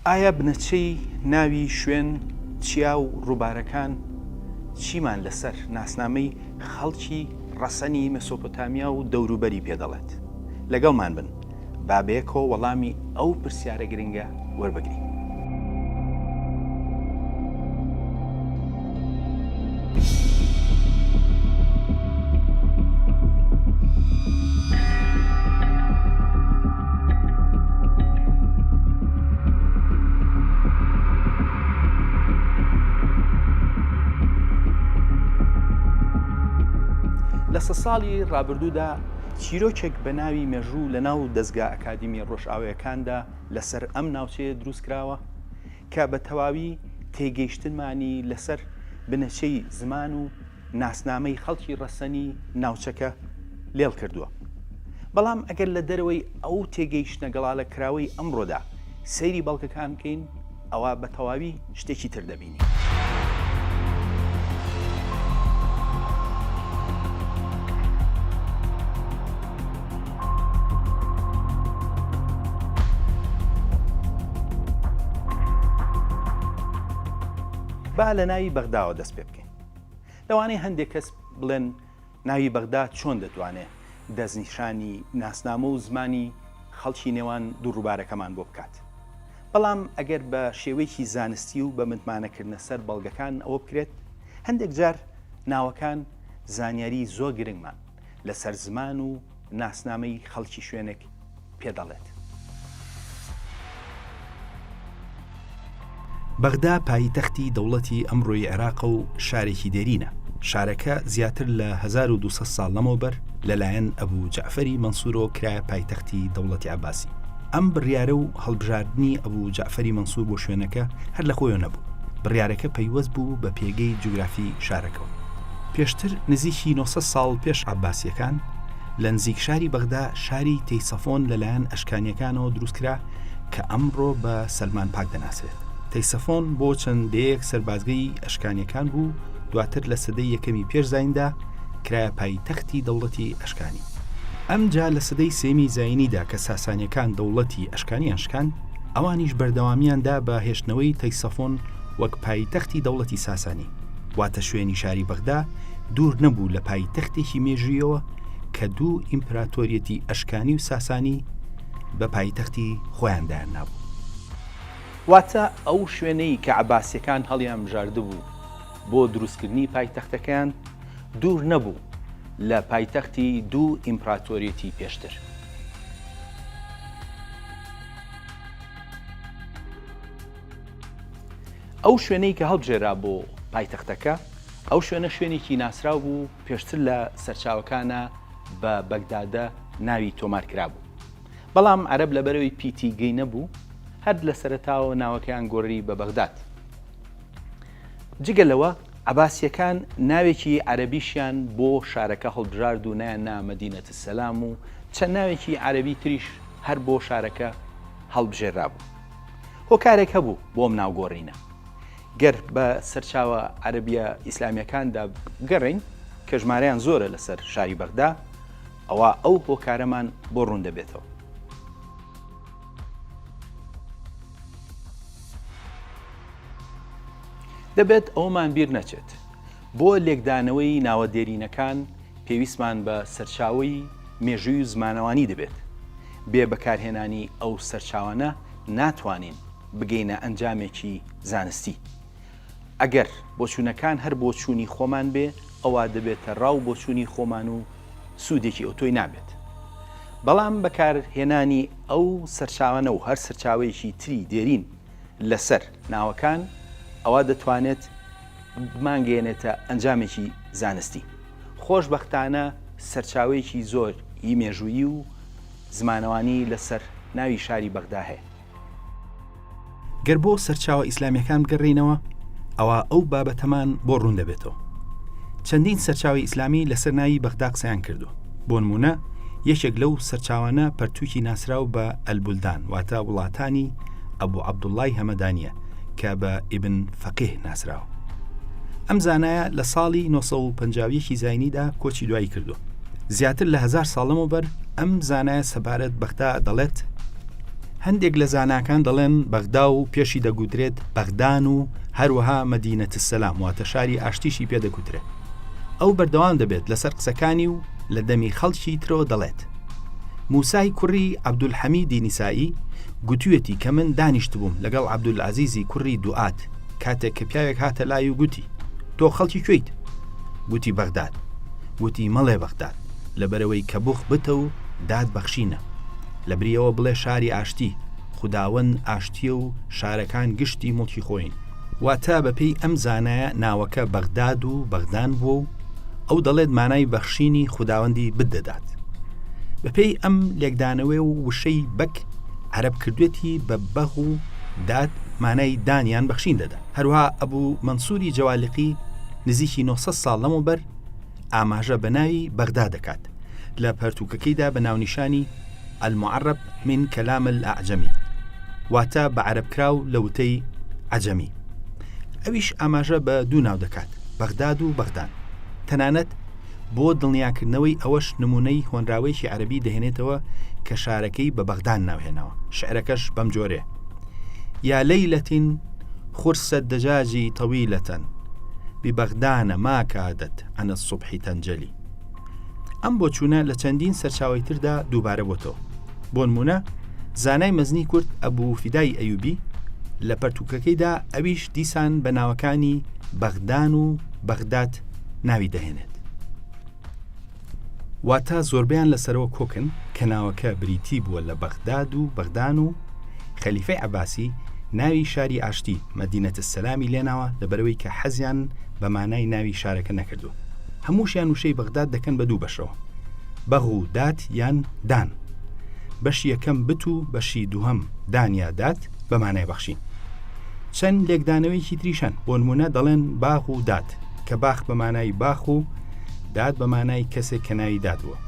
ئایا بنەچەی ناوی شوێن، چیا و ڕووبارەکان چیمان لەسەر ناسنامەی خەڵکی ڕەسەنی مێسۆپۆتامیا و دەوروبەری پێ دەڵێت؟ لەگەڵمان بن با بەیەکەوە وەڵامی ئەو پرسیارە گرنگە وەربگرین. لە سە ساڵی ڕابردوودا چیرۆکێک بە ناوی مێژوو لە ناو دەزگا ئەکادیمیە ڕۆژئاوایەکاندا لەسەر ئەم ناوچەیە دروست کراوە کە بە تەواوی تێگەیشتنمانی لەسەر بنەچەی زمان و ناسنامەی خەڵکی ڕەسەنی ناوچەکە لێڵ کردووە. بەڵام ئەگەر لە دەرەوەی ئەو تێگەیشتنە گەڵالەکراوەی ئەمڕۆدا سەیری بەڵگەکان بکەین، ئەوا بە تەواوی شتێکی تر دەبینین. با لە ناوی بەغداوە دەست پێ بکەین. لەوانەیە هەندێک کەس بڵێن ناوی بەغدا چۆن دەتوانێ دەستنیشانی ناسنامە و زمانی خەڵکی نێوان دوو ڕووبارەکەمان بۆ بکات؟ بەڵام ئەگەر بە شێوەیەکی زانستی و بە متمانەکردنە سەر بەڵگەکان ئەوە بکرێت، هەندێک جار ناوەکان زانیاری زۆر گرنگمان لەسەر زمان و ناسنامەی خەڵکی شوێنێک پێ دەڵێت. بەغدا پایتەختی دەوڵەتی ئەمڕۆی عێراقە و شارێکی دێرینە. شارەکە زیاتر لە 1200 ساڵ لەمەوبەر لەلایەن ئەبوو جەعفەری مەنسوورەوە کرایە پایتەختی دەوڵەتی عەباسی. ئەم بڕیارە و هەڵبژاردنی ئەبوو جەعفەری مەنسوور بۆ شوێنەکە هەر لە خۆیەوە نەبوو، بڕیارەکە پەیوەست بوو بە پێگەی جوگرافی شارەکەوە. پێشتر نزیکی 900 ساڵ پێش عەباسییەکان، لە نزیک شاری بەغدا شاری تەیسەفۆن لەلایەن ئەشکانییەکانەوە دروستکرا کە ئەمڕۆ بە سەلمان پاک دەناسرێت. تەیسەفۆن بۆ چەند دەیەک سەربازگەی ئەشکانییەکان بوو، دواتر لە سەدەی یەکەمی پێش زاییندا کرایە پایتەختی دەوڵەتی ئەشکانی. ئەمجا لە سەدەی سێیەمی زایینیدا کە ساسانییەکان دەوڵەتی ئەشکانیان شکاند، ئەوانیش بەردەوامیان دا بە هێشتنەوەی تەیسەفۆن وەک پایتەختی دەوڵەتی ساسانی. واتە شوێنی شاری بەغدا دوور نەبوو لە پایتەختێکی مێژوویەوە کە دوو ئیمپراتۆریەتی ئەشکانی و ساسانی بە پایتەختی خۆیان دایاننابوو. واتە ئەو شوێنەی کە عەباسیەکان هەڵیانبژاردبوو بۆ دروستکردنی پایتەختەکەیان دوور نەبوو لە پایتەختی دوو ئیمپراتۆریەتی پێشتر. ئەو شوێنەی کە هەڵبژێرا بۆ پایتەختەکە، ئەو شوێنە شوێنێکی ناسراو بوو پێشتر لە سەرچاوەکانا بە بەگدادە ناوی تۆمار کرابوو. بەڵام عەرەب لەبەرئەوەی پیتی گەی نەبوو، هەر لە سەرەتاوە ناوەکەیان گۆڕی بە بەغداد. جگە لەوە عەباسییەکان ناوێکی عەرەبیشیان بۆ شارەکە هەڵبژارد و نایان نا مەدینەت السلام و چەند ناوێکی عەرەبی تریش هەر بۆ شارەکە هەڵبژێرابوو. هۆکارێک هەبوو بۆ ئەم ناوگۆڕینە. گەر بە سەرچاوە عەرەبییە ئیسلامییەکاندا بگەڕێین کە ژمارەیان زۆرە لەسەر شاری بەغدا، ئەوا ئەو هۆکارەمان بۆ ڕوون دەبێتەوە. دەبێت ئەوەمان بیر نەچێت، بۆ لێکدانەوەی ناوە دێرینەکان پێویستمان بە سەرچاوەی مێژووی و زمانەوانی دەبێت، بێ بەکارهێنانی ئەو سەرچاوانە ناتوانین بگەینە ئەنجامێکی زانستی. ئەگەر بۆچوونەکان هەر بۆچوونی خۆمان بێ ئەوا دەبێتە ڕا و بۆچوونی خۆمان و سوودێکی ئەوتۆی نابێت. بەڵام بەکارهێنانی ئەو سەرچاوانە و هەر سەرچاوەیەکی تری دێرین لەسەر ناوەکان ئەوا دەتوانێت بمانگەیەنێتە ئەنجامێکی زانستی. خۆشبەختانە سەرچاوەیەکی زۆر ی مێژوویی و زمانەوانی لەسەر ناوی شاری بەغدا هەیە. گەر بۆ سەرچاوە ئیسلامیەکان بگەڕێینەوە ئەوا ئەو بابەتەمان بۆ ڕوون دەبێتەوە. چەندین سەرچاوەی ئیسلامی لەسەر ناوی بەغدا قسەیان کردووە. بۆ نموونە یەکێک لەو سەرچاوانە پەرتووکی ناسراو بە البلدان واتە وڵاتانی ئەبو عەبدوڵڵای هەمەدانییە کە بە ئیبن فەقیه ناسراوە. ئەم زانایە لە ساڵی 951 زاینیدا کۆچی دوایی کردووە. زیاتر لە هەزار ساڵ لەمەوبەر ئەم زانایە سەبارەت بەغدا دەڵێت. هەندێک لە زاناکان دەڵێن بەغدا و پێشی دەگوترێت بەغدان و هەروەها مەدینەت السلام واتە شاری ئاشتیشی پێ دەگوترێت. ئەو بەردەوام دەبێت لەسەر قسەکانی و لە دەمی خەڵکی ترەوە دەڵێت، موسای کوڕی عەبدولحەمیدی نیسائی گوتویەتی کە من دانیشتبووم لەگەڵ عەبدولعەزیزی کوڕی دوئاد کاتێک کە پیاوێک هاتە لای و گوتی تۆ خەڵکی کوێیت؟ گوتی بەغداد. گوتی مەڵێ بەغداد لەبەرئەوەی کە بوخ بتە و داد بەخشینە. لەبری ئەوە بڵێ شاری ئاشتی، خوداوەند ئاشتییە و شارەکان گشتی موڵکی خۆین. واتە بەپێی ئەم زانایە ناوەکە بەغداد و بەغدان بووە و ئەو دەڵێت مانای بەخشینی خوداوەندی بت دەدات. بەپێی ئەم لێکدانەوەی و وشەی بەک عەرەب کردوێتی بە بەغ و داد مانای دان یان بەخشین دەدات. هەروەها ئەبوو مەنسووری جەوالقی نزیکی 900 ساڵ لەمەوبەر ئاماژە بە ناوی بەغدا دەکات لە پەرتووکەکەیدا بە ناونیشانی، المعرب من کلام الاعجمی، واتە بە عەرەبکراو لە وتەی عەجەمی. ئەویش ئاماژە بە دوو ناو دەکات، بەغداد و بەغدان. تەنانەت بۆ دڵنیاکردنەوەی ئەوەش نموونەی هۆنراوەیەکی عەرەبی دەهێنێتەوە کە شارەکەی بە بەغدان ناوهێناوە، شعرەکەش بەم جۆرەیە، یا لەیلەة خرس الدجاج طویلە ببغدان ما کادت عن الصبح تنجلی. ئەم بۆچوونە لە چەندین سەرچاوەی تردا دووبارە بۆتەوە. بۆنمونە زانای مەزنی کورد ئەبوو فیدای ئەیوبی لە پەرتوکەکەیدا ئەویش دیسان بە ناوەکانی بەغدان و بەغداد ناوی دەهێنێت. واتە زۆربەیان لەسەرەوە کۆکن کە ناوەکە بریتی بووە لە بەغداد و بەغدان و خەلیفەی عەباسی ناوی شاری ئاشتی، مدینە السلامی لێناوە لەبەرئەوەی کە حەزیان بە مانای ناوی شارەکە نەکردووە. هەمووشیان وشەی بەغداد دەکەن بە دوو بەشەوە، بەغ و داد یان دان. بەشی یەکەم بت و بەشی دووهەم دان یا داد بە مانای بەخشین. چەند لێکدانەوەیەکی تریش هەن، بۆ نموونە دەڵێن باغ و داد، کە باخ بە مانای باخ و داد بە مانای کەسێک کە ناوی داد بووە.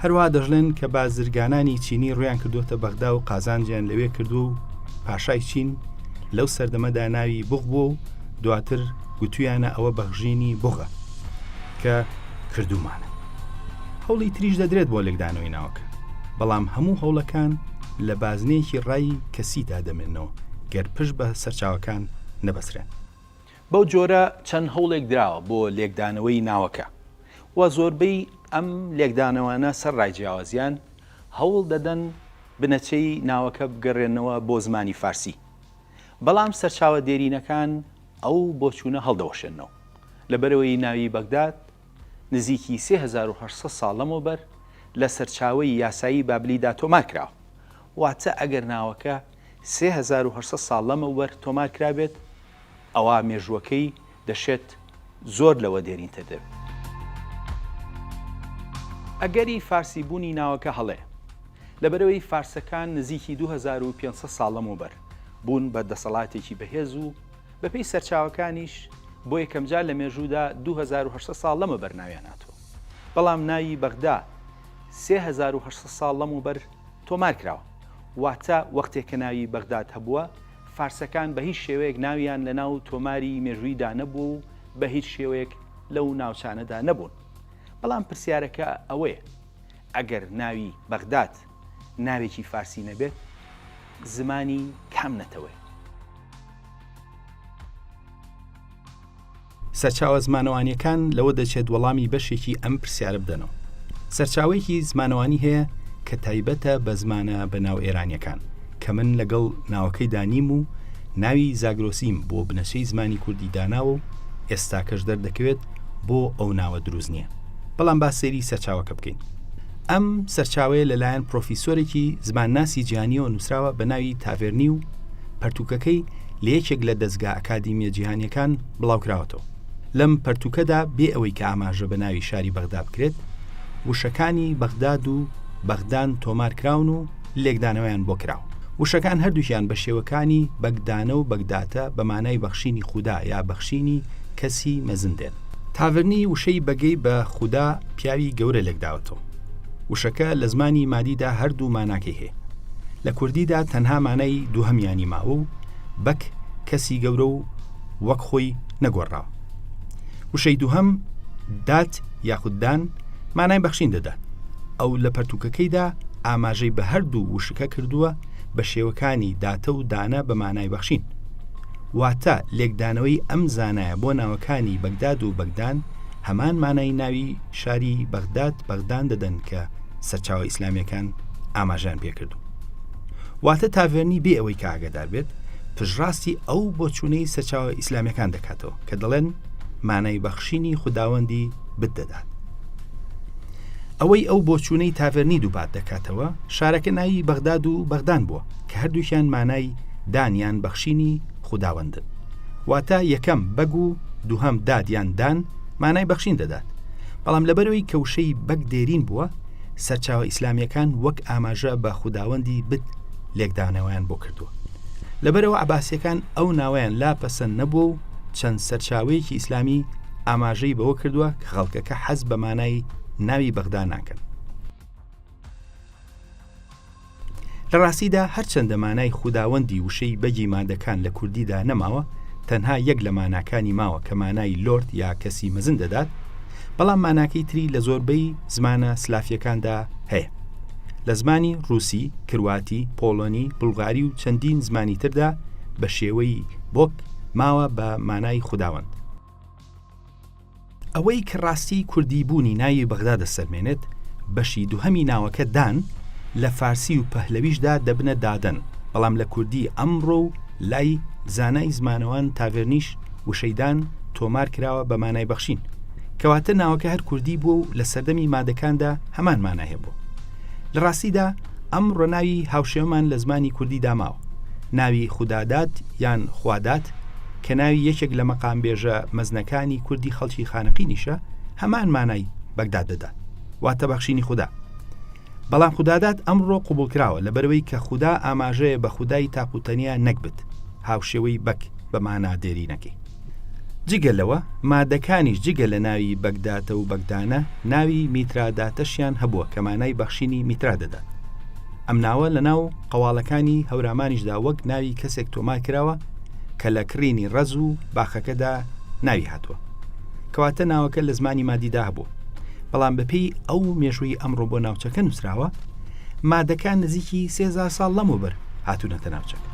هەروەها دەشڵێن کە بازرگانانی چینی ڕوویان کردووەتە بەغدا و قازانجیان لەوێ کردووە و پاشای چین لەو سەردەمەدا ناوی بوغ بووە و دواتر گوتویانە ئەوە بەخژینی بوغە کە کردوومانە. هەوڵی تریش دەدرێت بۆ لێکدانەوەی ناوەکە، بەڵام هەموو هەوڵەکان لە بازنەیەکی ڕای کەسیدا دەمێننەوە گەر پشت بە سەرچاوەکان نەبەسترێن. بەو جۆرە چەند هەوڵێک دراوە بۆ لێکدانەوەی ناوەکە و زۆربەی ئەم لێکدانەوانە سەرڕای جیاوازیان هەوڵ دەدەن بنەچەی ناوەکە بگەڕێننەوە بۆ زمانی فارسی بەڵام سەرچاوە دێرینەکان ئەو بۆچوونە هەڵدەوەشێننەوە لەبەرئەوەی ناوی بەغداد نزیکی 3800 ساڵ لەمەوبەر لە سەرچاوەی یاسایی بابلیدا تۆمار کراوە واتە ئەگەر ناوەکە 3800 ساڵ لەمەوبەر تۆمار کرابێت ئەوا مێژووەکەی دەشێت زۆر لەوە دێرینتر دەبێت. ئەگەری فارسی بوونی ناوەکە هەڵەیە، لەبەرئەوەی فارسەکان نزیکی 2500 ساڵ لەمەوبەر بوون بە دەسەڵاتێکی بەهێز و بەپێی سەرچاوەکانیش بۆ یەکەمجار لە مێژوودا 2800 ساڵ لەمەبەر ناویان هاتووە، بەڵام ناوی بەغدا 3800 ساڵ لەمەوبەر تۆمار کراوە، واتە وەختێک کە ناوی بەغداد هەبووە فارسەکان بە هیچ شێوەیەک ناویان لە ناو تۆماری مێژوویدا نەبووە و بە هیچ شێوەیەک لەو ناوچانەدا نەبوون. بەڵام پرسیارەکە ئەوەیە ئەگەر ناوی بەغداد ناوێکی فارسی نەبێت، زمانی کام نەتەوەیە؟ سەرچاوە زمانەوانییەکان لەوە دەچێت وەڵامی بەشێکی ئەم پرسیارە بدەنەوە. سەرچاوەیەکی زمانەوانی هەیە کە تایبەتە بە زمانە بەناو ئێرانییەکان کە من لەگەڵ ناوەکەیدا نیم و ناوی زاگرۆسیم بۆ بنەچەی زمانی کوردی داناوە و ئێستاکەش دەردەکەوێت بۆ ئەو ناوە دروست نییە. بەڵام با سەیری سەرچاوەکە بکەین. ئەم سەرچاوەیە لەلایەن پرۆفیسۆرێکی زمانناسی جیهانییەوە نووسراوە بە ناوی تاڤێرنی و پەرتووکەکەی لە یەکێک لە دەزگا ئەکادیمییە جیهانییەکان بڵاوکراوەتەوە. لەم پەرتووکەدا بێ ئەوەی کە ئاماژە بە ناوی شاری بەغدا بکرێت، وشەکانی بەغداد و بەغدان تۆمار کراون و لێکدانەوەیان بۆ کراوە. وشەکان هەردووکیان بە شێوەکانی بەگدانە و بەگداتە بە مانای بەخشینی خودا یا بەخشینی کەسی مەزن دێن. تاڤرنی وشەی بەگەی بە خودا پیاوی گەورە لێکداوەتەوە. وشەکە لە زمانی مادیدا هەردوو ماناکەی هەیە. لە کوردیدا تەنها مانای دووهەمیانی ماوە و بەک کەسی گەورە و وەک خۆی نەگۆڕراوە. وشەی دووهەم دات یاخود دان مانای بەخشین دەدات. ئەو لە پەرتووکەکەیدا ئاماژەی بە هەردوو وشکە کردووە بە شێوەکانی داتە و دانە بە مانای بەخشین. واتە لێکدانەوەی ئەم زانایە بۆ ناوەکانی بەگداد و بەگدان هەمان مانای ناوی شاری بەغداد بەغدان دەدەن کە سەرچاوە ئیسلامیەکان ئاماژەیان پێکردوو. واتە تاڤێرنی بێ ئەوەی کە ئاگادار بێت پشتڕاستی ئەو بۆچوونەی سەرچاوە ئیسلامیەکان دەکاتەوە کە دەڵێن مانای بەخشینی خوداوەندی بت دەدات. ئەوەی ئەو بۆچوونەی تاڤێرنی دووپات دەکاتەوە شارەکە ناوی بەغداد و بەغدان بووە کە هەردووکیان مانای دان یان بەخشینی خوداوەندن. واتە یەکەم بەگ و دووهەم داد یان دان مانای بەخشین دەدات. بەڵام لەبەرئەوەی کە وشەی بەگ دێرین بووە، سەرچاوە ئیسلامییەکان وەک ئاماژە بە خوداوەندی بت لێکدانەوەیان بۆ کردووە. لەبەرئەوە عەباسییەکان ئەو ناوەیان لا پەسەند نەبووە و چەند سەرچاوەیەکی ئیسلامی ئاماژەی بەوە کردووە کە خەڵکەکە حەز بە مانای ناوی بەغدا ناکەن. لە ڕاستیدا هەرچەندە مانای خوداوەندی وشەی بەگی مادەکان لە کوردیدا نەماوە، تەنها یەک لە ماناکانی ماوە کە مانای لۆرد یا کەسی مەزن دەدات، بەڵام ماناکەی تری لە زۆربەی زمانە سلافییەکاندا هەیە. لە زمانی ڕووسی، کرواتی، پۆڵۆنی، بوڵغاری و چەندین زمانی تردا بە شێوەی بۆک ماوە بە مانای خوداوەند. ئەوەی کە ڕاستیی کوردی بوونی ناوی بەغدا دەسەلمێنێت، بەشی دووهەمی ناوەکە دان، لە فارسی و پەهلەویشدا دەبنە دادەن، بەڵام لە کوردیی ئەمڕۆ و لای زانای زمانەوان تاڤێرنیش وشەی دان تۆمار کراوە بە مانای بەخشین. کەواتە ناوەکە هەر کوردی بووە و لە سەردەمی مادەکاندا هەمان مانای هەبووە. لە ڕاستیدا ئەمڕۆ ناوی هاوشێوەمان لە زمانی کوردیدا ماوە. ناوی خوداداد یان خواداد کە ناوی یەکێک لە مەقامبێژە مەزنەکانی کوردی خەڵکی خانەقینیشە، هەمان مانای بەگداد دەدات، واتە بەخشینی خودا. بەڵام خوداداد ئەمڕۆ قبوڵکراوە لەبەرئەوەی کە خودا ئاماژەیە بە خودای تاق و تەنیا نەک بت، هاوشێوەی بەگ بە مانا دێرینەکەی. جگە لەوە مادەکانیش جگە لە ناوی بەگداتە و بەگدانە ناوی میتراداتەشیان هەبووە کە مانای بەخشینی میترا دەدات. ئەم ناوە لە ناو قەواڵەکانی هەورامانیشدا وەک ناوی کەسێک تۆمار کراوە کە لە کڕینی ڕەز و باخەکەدا ناوی هاتووە. کەواتە ناوەکە لە زمانی مادیدا هەبووە. بەڵام بەپێی ئەو مێژووی ئەمڕۆ بۆ ناوچەکە نووسراوە، مادەکان نزیکی 3000 ساڵ لەمەوبەر هاتوونەتە ناوچەکە.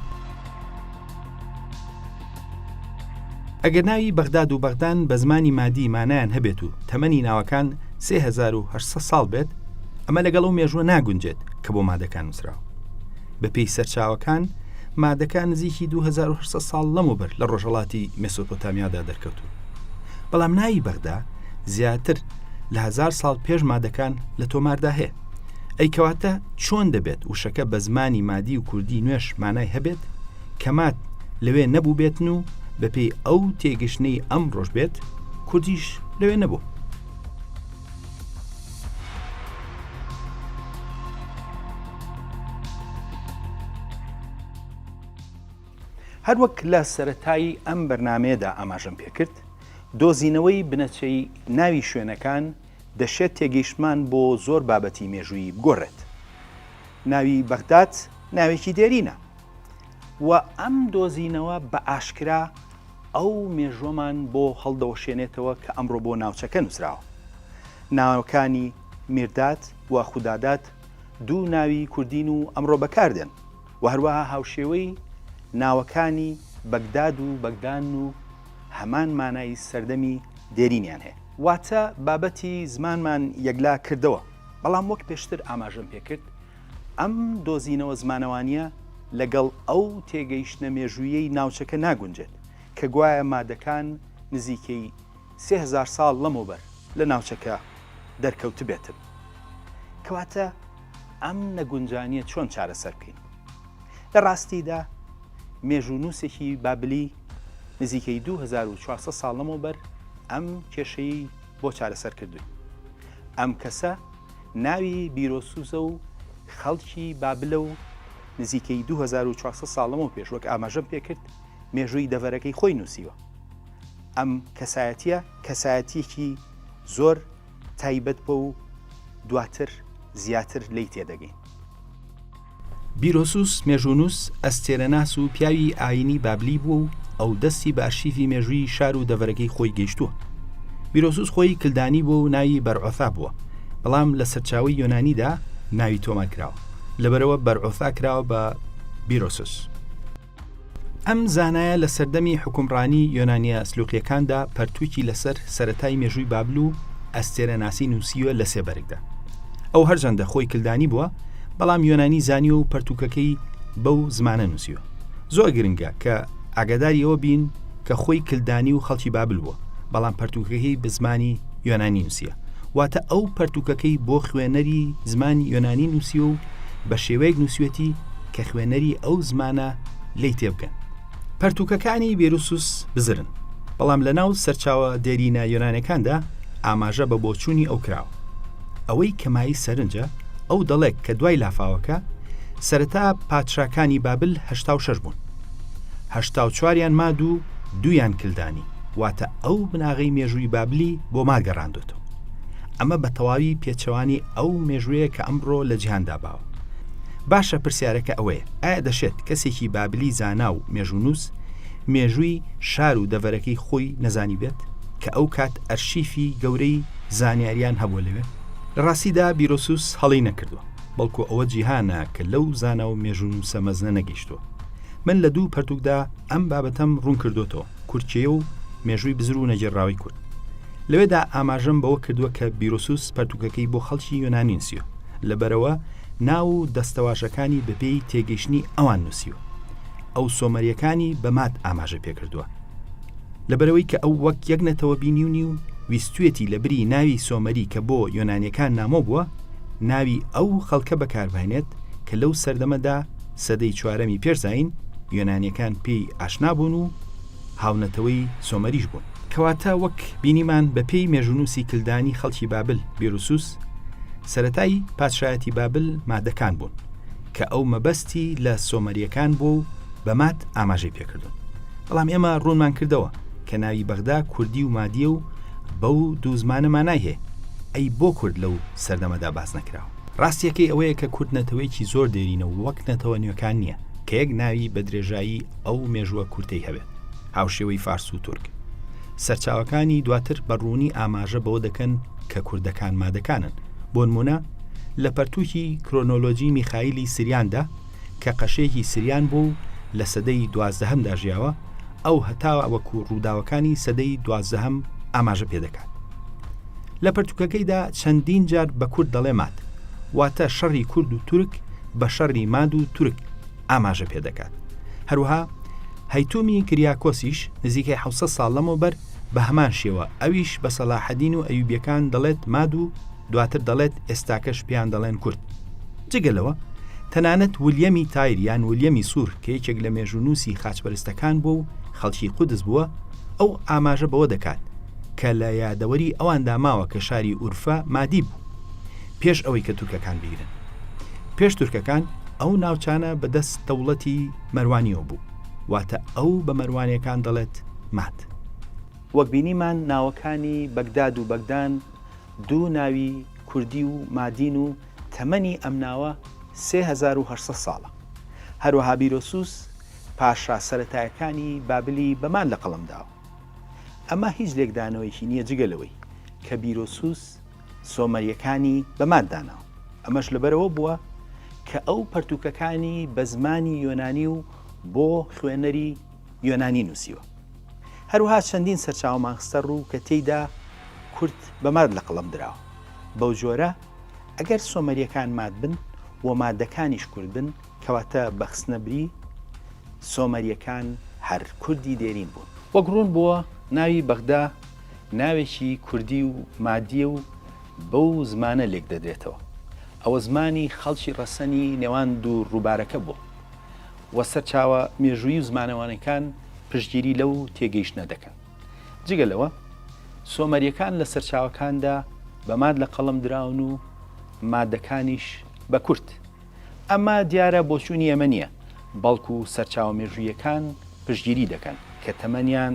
ئەگەر ناوی بەغداد و بەغدان بە زمانی مادی مانایان هەبێت و تەمەنی ناوەکان 3800 ساڵ بێت، ئەمە لەگەڵ ئەو مێژووە ناگونجێت کە بۆ مادەکان نووسراوە. بەپێی سەرچاوەکان، مادەکان نزیکی 2800 ساڵ لەمەوبەر لە ڕۆژهەڵاتی مێسۆپۆتامیادا دەرکەوتوون. بەڵام ناوی بەغدا زیاتر لە هەزار ساڵ پێش مادەکان لە تۆماردا هەیە. ئەی کەواتە چۆن دەبێت وشەکە بە زمانی مادی و کوردی نوێش مانای هەبێت کە ماد لەوێ نەبووبێتن و بەپێی ئەو تێگەشتنەی ئەمڕۆش بێت کوردیش لەوێ نەبوو. هەروەک لە سەرەتای ئەم بەرنامەیەدا ئاماژەم پێکرد، دۆزینەوەی بنەچەی ناوی شوێنەکان دەشێت تێگەیشتمان بۆ زۆر بابەتی مێژوویی بگۆڕێت. ناوی بەغداد ناوێکی دێرینە و ئەم دۆزینەوە بە ئاشکرا ئەو مێژووەمان بۆ هەڵدەوەشێنێتەوە کە ئەمڕۆ بۆ ناوچەکە نووسراوە. ناوەکانی میرداد و خوداداد دوو ناوی کوردین و ئەمڕۆ بەکاردێن و هەروەها هاوشێوەی ناوەکانی بەگداد و بەگدان و هەمان مانای سەردەمی دێرینیان هەیە. واتە بابەتی زمانمان یەکلا کردەوە، بەڵام وەک پێشتر ئاماژەم پێکرد، ئەم دۆزینەوە زمانەوانییە لەگەڵ ئەو تێگەیشتنە مێژووییەی ناوچەکە ناگونجێت کە گوایە مادەکان نزیکەی 3000 ساڵ لەمەوبەر لە ناوچەکە دەرکەوتبێتن. کەواتە ئەم نەگونجانییە چۆن چارەسەر بکەین؟ لە ڕاستیدا مێژوونووسێکی بابلی نزیکەی 2400 ساڵ لەمەوبەر ئەم کێشەی بۆ چارەسەر کردووین. ئەم کەسە ناوی بیرۆسوسە و خەڵکی بابلە و نزیکەی 2400 ساڵ لەمەو پێش وەک ئاماژەم پێکرد مێژووی دەڤەرەکەی خۆی نووسیوە. ئەم کەسایەتیە کەسایەتیەکی زۆر تایبەت بووە و دواتر زیاتر لێی تێدەگەین. بیرۆسوس مێژوونووس، ئەستێرەناس و پیاوی ئایینی بابلی بووە و ئەو دەستی بە ئەرشیفی مێژووی شار و دەڤەرەکەی خۆی گەیشتووە. بیرۆسوس خۆی کلدانی بووە و ناوی بەرعۆثا بووە، بەڵام لە سەرچاوەی یۆنانیدا ناوی تۆمار کراوە. لەبەرئەوە بەرعۆثا کراوە بە. بیرۆسوس. ئەم زانایە لە سەردەمی حوکمڕانی یۆنانییە سلوقییەکاندا پەرتووکی لەسەر سەرەتای مێژووی بابل و ئەستێرەناسی نووسیوە لە سێ بەرگدا. ئەو هەرجەندە خۆی کلدانی بووە، بەڵام یۆنانی زانیوە و پەرتووکەکەی بەو زمانە نووسیوە. زۆر گرنگە کە ئاگاداری ئەوە بین کە خۆی کلدانی و خەڵکی بابل بووە، بەڵام پەرتووکەکەی بە زمانی یۆنانی نووسیە. واتە ئەو پەرتووکەکەی بۆ خوێنەری زمانی یۆنانی نووسیوە و بە شێوەیەک نووسیوەتی کە خوێنەری ئەو زمانە لێی تێبگەن. پەرتووکەکانی بێروسوس بزرن، بەڵام لە ناو سەرچاوە دێرینە یۆنانەکاندا ئاماژە بە بۆچوونی ئەو کراوە. ئەوەی کە مایەی سەرنجە، ئەو دەڵێت کە دوای لافاوەکە، سەرەتا پادشاکانی بابل 86 بوون. 84یان ماد و دوویان کلدانی، واتە ئەو بناغەی مێژووی بابلی بۆ ماد گەڕاندۆتەوە. ئەمە بە تەواوی پێچەوانی ئەو مێژوویە کە ئەمڕۆ لە جیهاندا باوە. باشە پرسیارەکە ئەوەیە ئایا دەشێت کەسێکی بابلی زانا و مێژوونووس مێژووی شار و دەڤەرەکەی خۆی نەزانیبێت کە ئەو کات ئەرشیفی گەورەی زانیاریان هەبووە لەوێ؟ لە ڕاستیدا بیرۆسوس هەڵەی نەکردووە، بەڵکو ئەوە جیهانە کە لەو زانا و مێژوونووسە مەزنە نەگەیشتووە. من لە دوو پەرتوکدا ئەم بابەتەم ڕوون کردۆتەوە، کورد کێیە و مێژووی بزر و نەگێڕراوەی کورد. لەوێدا ئاماژەم بەوە کردووە کە بیرۆسوس پەرتوکەکەی بۆ خەڵکی یۆنانی نووسیوە، لەبەرئەوە ناو و دەستەواژەکانی بەپێی تێگەیشتنی ئەوان نووسیوە. ئەو سۆمەرییەکانی بە ماد ئاماژە پێکردووە. لەبەرئەوەی کە ئەو وەک یەک نەتەوە بینیونی و ویستویەتی لەبری ناوی سۆمەری کە بۆ یۆنانییەکان نامۆ بووە، ناوی ئەو خەڵکە بەکاربهێنێت کە لەو سەردەمەدا، سەدەی چوارەمی پێش زایین، یۆنانییەکان پێی ئاشنا بوون و هاونەتەوەی سۆمەریش بوون. کەواتە وەک بینیمان بە پێی مێژوونووسی کلدانی خەڵکی بابل بیروسوس، سەرەتای پادشایەتی بابل مادەکان بوون، کە ئەو مەبەستی لە سۆمەرییەکان بووە و بە ماد ئاماژەی پێکردوون. بەڵام ئێمە ڕوونمان کردەوە کە ناوی بەغدا کوردی و مادییە و بەو دوو زمانە مانای هەیە. ئەی بۆ کورد لەو سەردەمەدا باس نەکراوە؟ ڕاستییەکەی ئەوەیە کە کورد نەتەوەیەکی زۆر دێرینە و وەک نەتەوە نوێکان نییە کە یەک ناوی بە درێژایی ئەو مێژووە کورتەی هەبێت، هاوشێوەی فارس و تورک. سەرچاوەکانی دواتر بە ڕوونی ئاماژە بەوە دەکەن کە کوردەکان مادەکانن. بۆنموونە لە پەرتووکی کرۆنۆلۆجی میخایلی سریاندا کە قەشەیەکی سریان بووە و لە سەدەی دوازدەهەمدا ژیاوە، ئەو هەتا وەکوو ڕووداوەکانی سەدەی دوازدەهەم ئاماژە پێ دەکات. لە پەرتوکەکەیدا چەندین جار بە کورد دەڵێ ماد، واتە شەڕی کورد و تورک بە شەڕی ماد و تورک ئاماژە پێ دەکات. هەروەها هەیتومی کریاکۆسیش نزیکەی 700 ساڵ لەمەوبەر بە هەمان شێوە ئەویش بە سەلاحەدین و ئەیوبیەکان دەڵێت ماد و دواتر دەڵێت ئێستاکەش پێیان دەڵێن کورد. جگە لەوە تەنانەت ولیەمی تایر یان ولیەمی سوور کە یەکێک لە مێژوونووسی خاچپەرستەکان بووە و خەڵکی قودس بووە ئەو ئاماژە بەوە دەکات کە لە یادەوەری ئەواندا ماوە کە شاری ئورفە مادی بوو پێش ئەوەی کە تورکەکان بیگرن. پێش تورکەکان ئەو ناوچانە بە دەست دەوڵەتی مەروانیەوە بوو، واتە ئەو بە مەروانیەکان دەڵێت ماد. وەک بینیمان ناوەکانی بەگداد و بەگدان دوو ناوی کوردی و مادین و تەمەنی ئەم ناوە 3800 ساڵە. هەروەها بیرۆسوس پاشا سەرەتایەکانی بابلی بە ماد لە قەڵەم داوە. ئەمە هیچ لێکدانەوەیەکی نییە جگە لەوەی کە بیرۆسوس سۆمەرییەکانی بە ماد داناوە. ئەمەش لەبەرئەوە بووە کە ئەو پەرتووکەکانی بە زمانی یۆنانی و بۆ خوێنەری یۆنانی نووسیوە. هەروەها چەندین سەرچاوەمان خستە ڕوو کە تێیدا کورد بە ماد لە قەڵەم دراوە. بەو جۆرە ئەگەر سۆمەرییەکان ماد بن و مادەکانیش کورد بن، کەواتە بە خستنەبری سۆمەرییەکان هەر کوردی دێرین بوون. وەک ڕوون بووە ناوی بەغدا ناوێکی کوردی و مادییە و بەو زمانە لێکدەدرێتەوە. ئەوە زمانی خەڵکی ڕەسەنی نێوان دوو ڕووبارەکە بووە و سەرچاوە مێژوویی و زمانەوانیەکان پشتگیری لەو تێگەیشتنە دەکەن. جگە لەوە سۆمەرییەکان لە سەرچاوەکاندا بە ماد لە قەڵەم دراون و مادەکانیش بە کورد. ئەمە دیارە بۆچوونی ئێمە نییە، بەڵکو سەرچاوە مێژووییەکان پشتگیری دەکەن کە تەمەنیان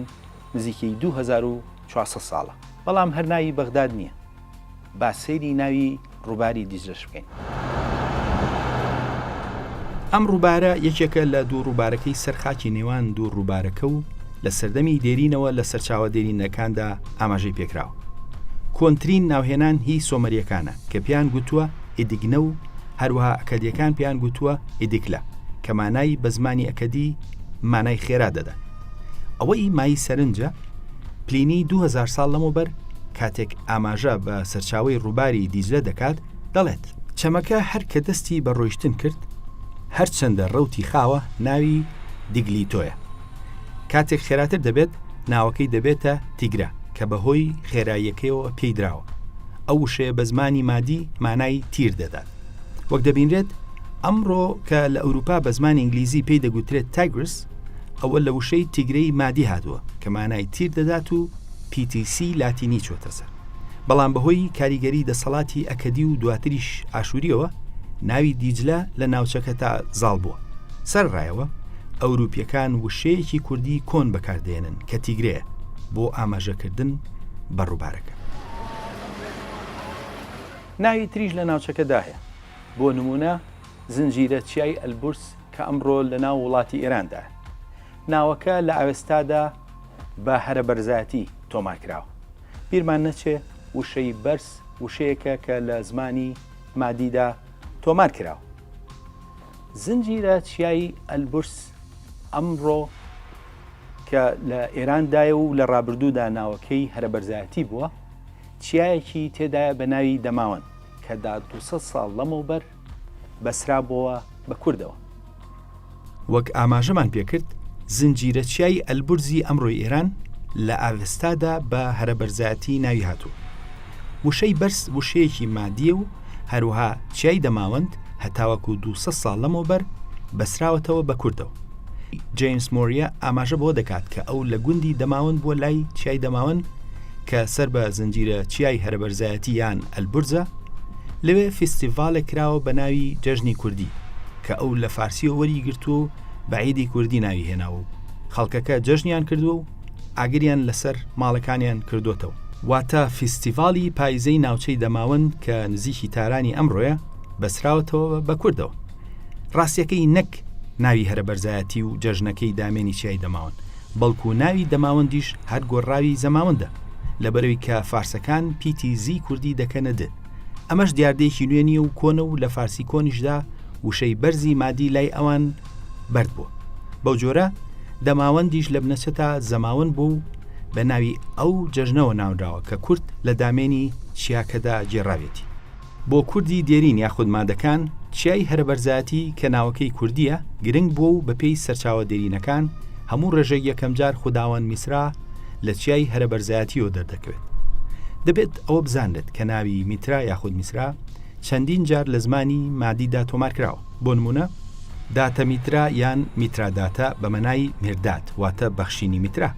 نزیکەی 2400 ساڵە. بەڵام هەر ناوی بەغداد نییە. با سەیری ناوی ڕووباری دیجلەش بکەین. ئەم ڕووبارە یەکێکە لە دوو ڕووبارەکەی سەر خاکی نێوان دوو ڕووبارەکە و لە سەردەمی دێرینەوە لە سەرچاوە دێرینەکاندا ئاماژەی پێکراوە. کۆنترین ناوهێنان هی سۆمەرییەکانە کە پێیان گوتووە ئیدگنە و هەروەها ئەکەدیەکان پێیان گوتووە ئیدکلە. کە مانای بە زمانی ئەکەدی مانای خێرا دەدات. ئەوەی مایەی سەرنجە، پلینی 2000 ساڵ لەمەوبەر کاتێک ئاماژە بە سەرچاوەی ڕووباری دیجلە دەکات، دەڵێت. چەمەکە هەر کە دەستی بە ڕۆیشتن کرد، هەرچەندە ڕەوتی خاوە، ناوی دیگلیتۆیە. کاتێک خێراتر دەبێت، ناوەکەی دەبێتە تیگرە کە بەهۆی خێراییەکەیەوە پێی دراوە. ئەو وشەیە بە زمانی مادی مانای تیر دەدات. وەک دەبینرێت ئەمڕۆ کە لە ئەوروپا بە زمانی ئینگلیزی پێی دەگوترێت Tigris، ئەوە لە وشەی تیگرەی مادی هاتووە کە مانای تیر دەدات و پیتی سی لاتینی چۆتە سەر. بەڵام بەهۆی کاریگەری دەسەڵاتی ئەکەدی و دواتریش ئاشووریەوە ناوی دیجلە لە ناوچەکەتا زاڵ بووە. سەرەڕایەوە ئەوروپیەکان وشەیەکی کوردی کۆن بەکاردێنن کە تیگرەیە بۆ ئاماژەکردن بە ڕووبارەکە. ناوی تریش لە ناوچەکەدا هەیە، بۆ نموونە زنجیرە چیای ئەلبورز کە ئەمڕۆ لە ناو وڵاتی ئێراندایە. ناوەکە لە ئاوێستادا بە هەرەبەرزایەتی تۆمار کراوە. بیرمان نەچێ وشەی بەرز وشەیەکە کە لە زمانی مادیدا تۆمار کراوە. زنجیرە چیای ئەلبورز ئەمڕۆ کە لە ئێراندایە و لە ڕابردوودا ناوەکەی هەرەبەرزایەتی بووە، چیایەکی تێدایە بە ناوی دەماوەند کە دا 200 ساڵ لەمەوبەر بەسرابۆوە بە کوردەوە. وەک ئاماژەمان پێکرد، زنجیرە چیای ئەلبورزی ئەمڕۆی ئێران لە ئاڤێستادا بە هەرەبەرزایەتی ناوی هاتووە. وشەی بەرز وشەیەکی مادییە و هەروەها چیای دەماوەند هەتاوەکو 200 ساڵ لەمەوبەر بەسراوەتەوە بە کوردەوە. جەیمس مۆریە ئاماژە بەوە دەکات کە ئەو لە گوندی دەماوەند بووە لای چیای دەماوەند کە سەر بە زنجیرە چیای هەرەبەرزایەتی یان ئەلبورزە، لەوێ فیستیڤاڵێک کراوە بە ناوی جەژنی کوردی کە ئەو لە فارسیەوە وەری گرتووە و بە عیدی کوردی ناوی هێناوە و خەڵکەکە جەژنیان کردووە و ئاگریان لەسەر ماڵەکانیان کردۆتەوە. واتە فیستیڤاڵی پایزەی ناوچەی دەماوەند کە نزیکی تارانی ئەمڕۆیە بەسراوەتەوە بە کوردەوە. ڕاستیەکەی نەک ناوی هەرەبەرزایەتی و جەژنەکەی دامێنی چیای دەماوەند، بەڵکو ناوی دەماوەندیش هەر گۆڕراوی زەماوەندە، لەبەرئەوی کە فارسەکان پیتی زی کوردی دەکەنە د. ئەمەش دیاردەیەکی نوێ نییە و کۆنە و لە فارسی کۆنیشدا وشەی بەرزی مادی لای ئەوان بەرد بووە. بەو جۆرە دەماوەندیش لە بنەچەتا زەماوەند بووە و بە ناوی ئەو جەژنەوە ناونراوە کە کورد لە دامێنی چیاکەدا گێڕاویەتی. بۆ کوردی دێرین یاخود مادەکان، چیای هەرەبەرزایەتی کە ناوەکەی کوردییە، گرنگ بووە و بەپێی سەرچاوە دێرینەکان هەموو ڕێژێک یەکەمجار خوداوەند میسرا لە چیای هەرەبەرزایەتییەوە دەردەکەوێت. دەبێت ئەوە بزانرێت کە ناوی میترا یاخود میسرا چەندین جار لە زمانی مادیدا تۆمارکراوە، بۆ نموونە، داتە میترا یان میتراداتە بە مەنای میرداد واتە بەخشینی میترا.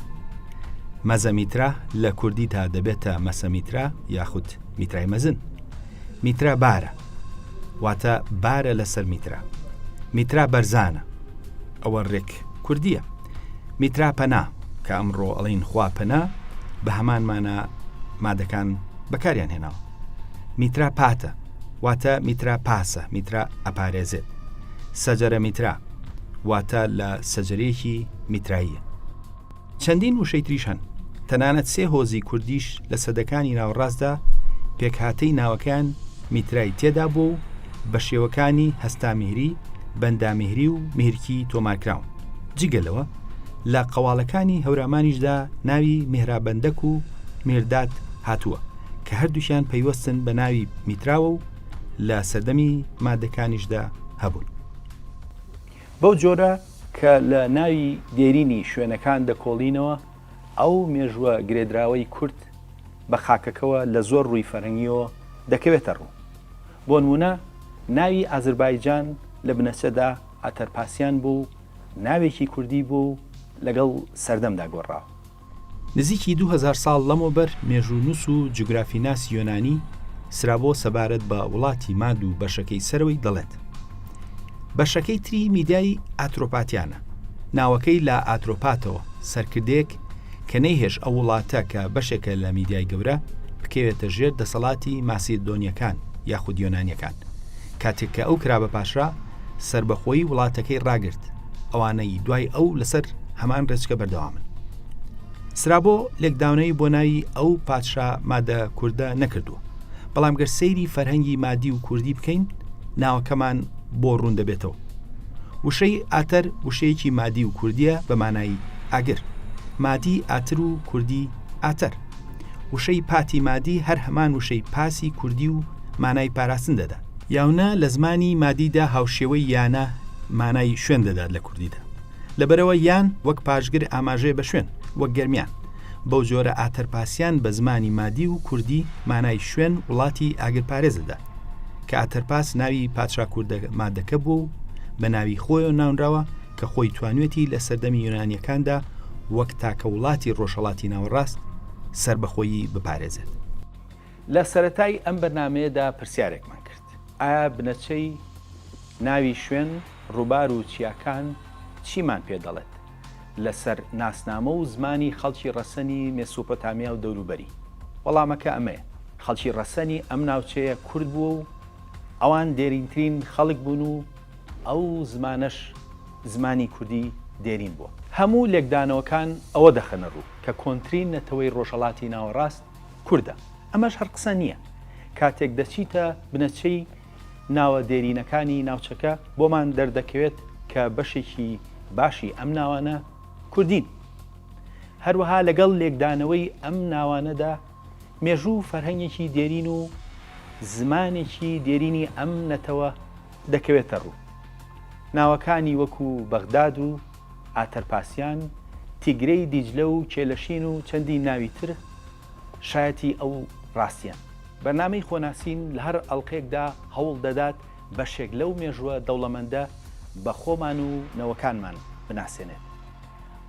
مەزە میترا لە کوردیدا دەبێتە مەسە میترا یاخود میترای مەزن. میترا بارە واتە بارە لەسەر میترا. میترا بەرزانە ئەوە ڕێک کوردییە. میترا پەنا کە ئەمڕۆ ئەڵین خوا پەنا بە هەمان مانا مادەکان بەکاریان هێناوە. میترا پاتە واتە میترا پاسە میترا ئەپارێزێت. سەجەرە میترا واتە لە سەجەرەیەکی میتراییە. چەندین وشەی تریش هەن، تەنانەت سێ هۆزی کوردیش لە سەدەکانی ناوەڕاستدا پێکهاتەی ناوەکەیان میترای تێدا بووە و بە شێوەکانی هەستامیهری، بەندامیهری و میهرکی تۆمارکراون. جگە لەوە لە قەواڵەکانی هەورامانیشدا ناوی میهرابەندەک و میرداد هاتووە کە هەردووکیان پەیوەستن بە ناوی میتراوە و لە سەردەمی مادەکانیشدا هەبوون. بەو جۆرە کە لە ناوی دێرینی شوێنەکان دەکۆڵینەوە، ئەو مێژووە گرێدراوەی کورد بە خاکەکەوە لە زۆر ڕووی فەرهەنگییەوە دەکەوێتە ڕوو. بۆنموونە ناوی ئازربایجان لە بنەچەدا ئاتەرپاسیان بوو و ناوێکی کوردی بووە و لەگەڵ سەردەمدا گۆڕاوە. نزیکی 2000 ساڵ لەمەوبەر مێژوونووس و جوگرافیناسی یۆنانی سرابۆ سەبارەت بە وڵاتی ماد و بەشەکەی سەرەوەی دەڵێت، بەشەکەی تری میدیای ئاترۆپاتیانە، ناوەکەی لە ئاترۆپاتەوە، سەرکردەیەک کە نەیهێشت ئەو وڵاتە کە بەشێکە لە میدیای گەورە بکەوێتە ژێر دەسەڵاتی ماسیدۆنیەکان یاخود یۆنانیەکان، کاتێک کە ئەو کرا بە پاشا سەربەخۆیی وڵاتەکەی ڕاگرت، ئەوانەی دوای ئەو لەسەر هەمان ڕێچکە بەردەوامن. سرابۆ لێکداونەوەی بۆ ناوی ئەو پادشا مادە کوردە نەکردووە، بەڵام گەر سەیری فەرهەنگی مادی و کوردی بکەین ناوەکەمان بۆ ڕوون دەبێتەوە. وشەی ئاتەر وشەیەکی مادی و کوردییە بە مانای ئاگر. مادی ئاتر و کوردی ئاتەر. وشەی پاتی مادی هەر هەمان وشەی پاسی کوردی و مانای پاراستن دەدات. یاونە لە زمانی مادیدا هاوشێوەی یانە مانای شوێن دەدات لە کوردیدا. لەبەرئەوە یان وەک پاشگر ئاماژەیە بە شوێن، وەک گەرمیان. بەو جۆرە ئاتەرپاسیان بە زمانی مادی و کوردی مانای شوێن، وڵاتی ئاگرپارێز دەدات. کە ئاتەرپاس ناوی پادشا کوردە مادەکە بووە و بە ناوی خۆیەوە ناونراوە کە خۆی توانوێتی لە سەردەمی یۆنانییەکاندا وەک تاکە وڵاتی ڕۆژهەڵاتی ناوەڕاست سەربەخۆیی بپارێزێت. لە سەرەتای ئەم بەرنامەیەدا پرسیارێکمان کرد، ئایا بنەچەی ناوی شوێن، ڕووبار و چیاکان چیمان پێ دەڵێت لەسەر ناسنامە و زمانی خەڵکی ڕەسەنی مێسوپۆتامیا و دەوروبەری؟ وەڵامەکە ئەمەیە، خەڵکی ڕەسەنی ئەم ناوچەیە کورد بووە و ئەوان دێرینترین خەڵک بوون و ئەو زمانەش زمانی کوردی دێرین بووە. هەموو لێکدانەوەکان ئەوە دەخەنە ڕوو کە کۆنترین نەتەوەی ڕۆژهەڵاتی ناوەڕاست کوردە. ئەمەش هەر قسە نییە. کاتێک دەچیتە بنەچەی ناوە دێرینەکانی ناوچەکە بۆمان دەردەکەوێت کە بەشێکی باشی ئەم ناوانە کوردین. هەروەها لەگەڵ لێکدانەوەی ئەم ناوانەدا مێژوو و فەرهەنگێکی دێرین و زمانێکی دێرینی ئەم نەتەوە دەکەوێتە ڕوو. ناوەکانی وەکو بەغداد و ئاتەرپاسیان، تیگرەی دیجلە و کێلەشین و چەندین ناوی تر شایەتی ئەو ڕاستیەن. بەرنامەی خۆناسین لە هەر ئەڵقەیەکدا هەوڵ دەدات بەشێک لەو مێژووە دەوڵەمەندە بە خۆمان و نەوەکانمان بناسێنێت.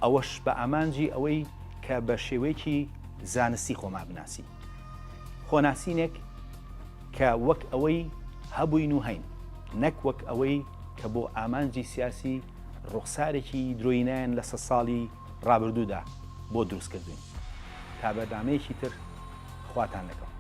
ئەوەش بە ئامانجی ئەوەی کە بە شێوەیەکی زانستی خۆمان بناسین. خۆناسینێک کە وەک ئەوەی هەبووین و هەین، نەک وەک ئەوەی کە بۆ ئامانجی سیاسی ڕوخسارێکی درۆیینەیان لە سەدساڵی ڕابردوودا بۆ دروست کردووین. تا بەرنامەیەکی تر خواتان لەگەڵ.